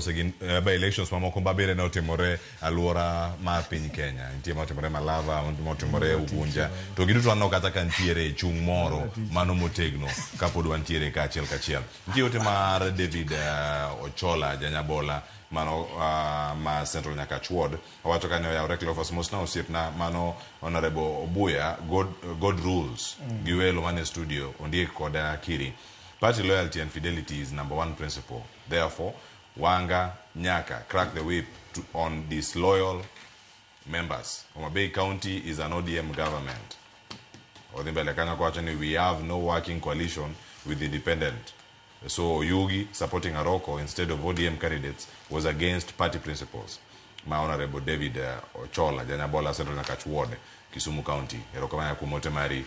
osegin by elections mamoko ma bende ne otimore alwora mar piny Kenya. Nitie ma otimore Malava, ma otimore Ugunja. To giduto waneno kata ka nitiere chung' moro mano motegno kapod wantiere ka achiel kachiel. Nitie ote mar David Ochola Janyabola mano ma Central Nyakach Ward. Owacho ka ne oyawre Cleophas mosna osiepna mano Honorable Obuya God rules gi welo mane studio Ondiek kod Kiri. Party loyalty and fidelity is number one principle. Therefore, Wanga nyaka crack the whip on disloyal members. Homa Bay County is an ODM government. Odhi mbele kanyo kowacho ni we have no working coalition with independent. So Oyugi supporting Aroko instead of ODM candidates was against party principles. Ma Honorable David Ochola, Janyabola Central Nyakach Ward, Kisumu County. Erokamano kuom ote mari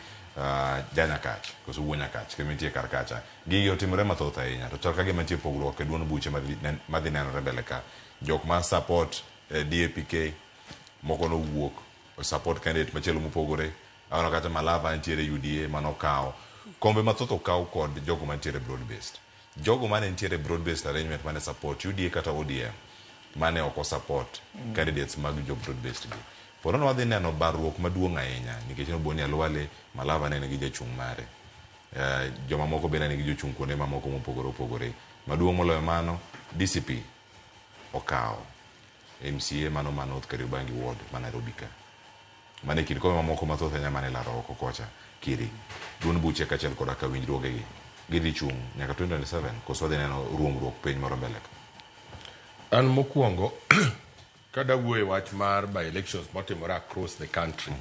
Janyakach, koso wuo Nyakach, kendo nitie kar kacha. Gigi otimore mathoth ahinya, to chal ka gima nitie pogruok e duond buche madhi nenore mbele ka. Jok ma support DAPK, moko nowuok support candidate machielo mopogore. Aneno kata Malava nitiere UDA manokawo. Kombe mathoth okaw kod jogo mantiere broad based. Jogo mane nitiere broad based arrangement mane support UDA kata ODM mane ok support candidates mag jo broad based gi. Ponono wadhi neno barruok maduong' ahinya nikech nobo ni Alwale Malava ne nigi jachung' mare. Joma moko bende nigi jochung' kuonde mamoko mopogore opogore. Maduong' moloyo mano, DCP okawo MCA mano ma North Kariobangi Ward ma Nairobi ka. Mane kind kombe mamoko mathoth ahinya mane ilaro oko kocha kiri. Duond buche kaachiel koda ka winjruogegi gidhi chung' nyaka 2027 koso wadhi neno ruomruok piny moro mbele ka. An mokwongo kada wuoyo e wach mar by elections motimore across the country.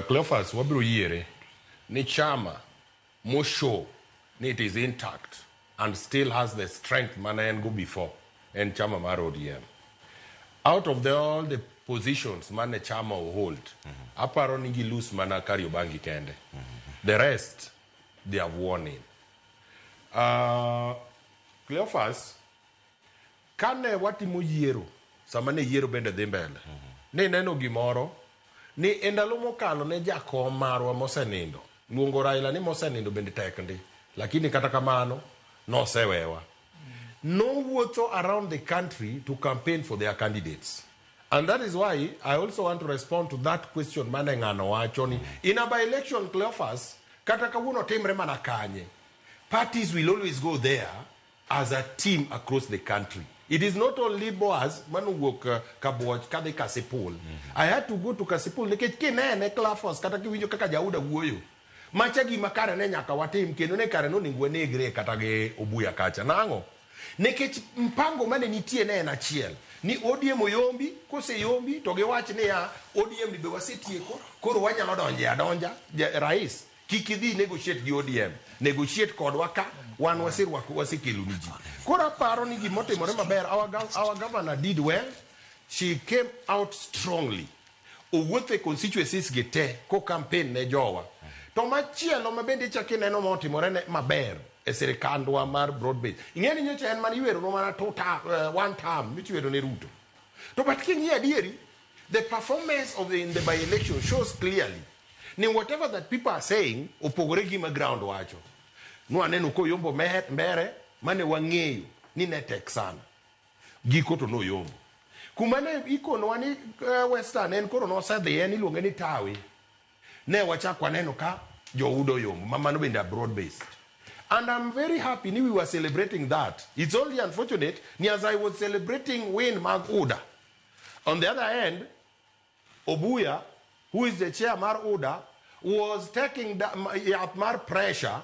Cleophas wabiro yiere ni chama moshow ni it is intact and still has the strength mane en go before en chama mar ODM. Out of all the positions mane chama hold, aparo ni gi lose mana Kariobangi kende. The rest they have won in. Cleophas, kane watimo yiero, sama ne yiero bende dhi mbele, ne neno gimoro ni e ndalo mokalo ne jakom marwa mosenindo, luongo Raila ni mosenindo bende tek ndi, lakini kata kamano nosewewa. Nowuotho around the country to campaign for their candidates. And that is why I also want to respond to that question mane ng'ano wacho ni in a by-election Cleophas, kata kawuono timre mana kanye, parties will always go there as a team across the country. It is not only Boaz manowuok Kabuoch kadhi Kasipul. I had to go to Kasipul nikech kinene Cleophas kata kiwinjo kaka Jauda wuoyo. Macha gima kare ne nyaka watim kendo ne kare nonego wanegre kata gi Obuya kacha. Nang'o? Nikech mpango mane nitie ne en achiel. Ni ODM oyombi, koseyombi to giwach niya ODM ni be wasetieko, koro wanyalo donje adonja. Rais, kik idhi negotiate gi ODM. Negotiate kodwa ka, wan waserwako, wasekelo ni ji. Koro aparo ni gimotimore maber, our governor did well. She came out strongly. Owuotho e constituencies gi te ko campaign ne jowa. To machielo ma bende ichako ineno motimore ne maber e sirikandwa mar broad base. Ing'e ni nyocha en mana iwero mana two term, one term michiwero ne Ruto. To but king'iyo adieri, the performance of the, in the by-election shows clearly ni whatever that people are saying opogore gi ma ground wacho. Nwaneno koyombo mbere mane wang'eyo ni ne tek sana. Giko to noyombo. Kuma ne ikonwa ni Western en koro nosedhi en iluonge ni Tawi. Ne wachak waneno ka joudo oyombo ma mano bende a broad based. And I'm very happy ni we were celebrating that. It's only unfortunate ni as I was celebrating win mag UDA. On the other hand, Obuya, who is the chair mar UDA, was taking yath mar pressure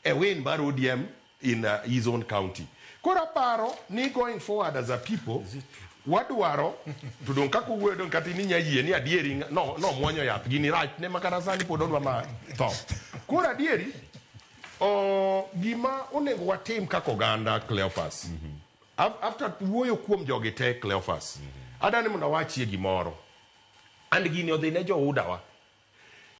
a win mar ODM in his own county. Koro aparo ni going forward as a people, wadwaro to dong kaka owuoyo dong kata in inya yie ni adieri no no muonyo yath gini rach ne makata sani pod odwa ma tho. Koro adieri o, gima onego watim kaka oganda Cleophas. After wuoyo kuom jogi te Cleophas, adani mondo awachie gimoro. And gini odhi ne jo UDA wa.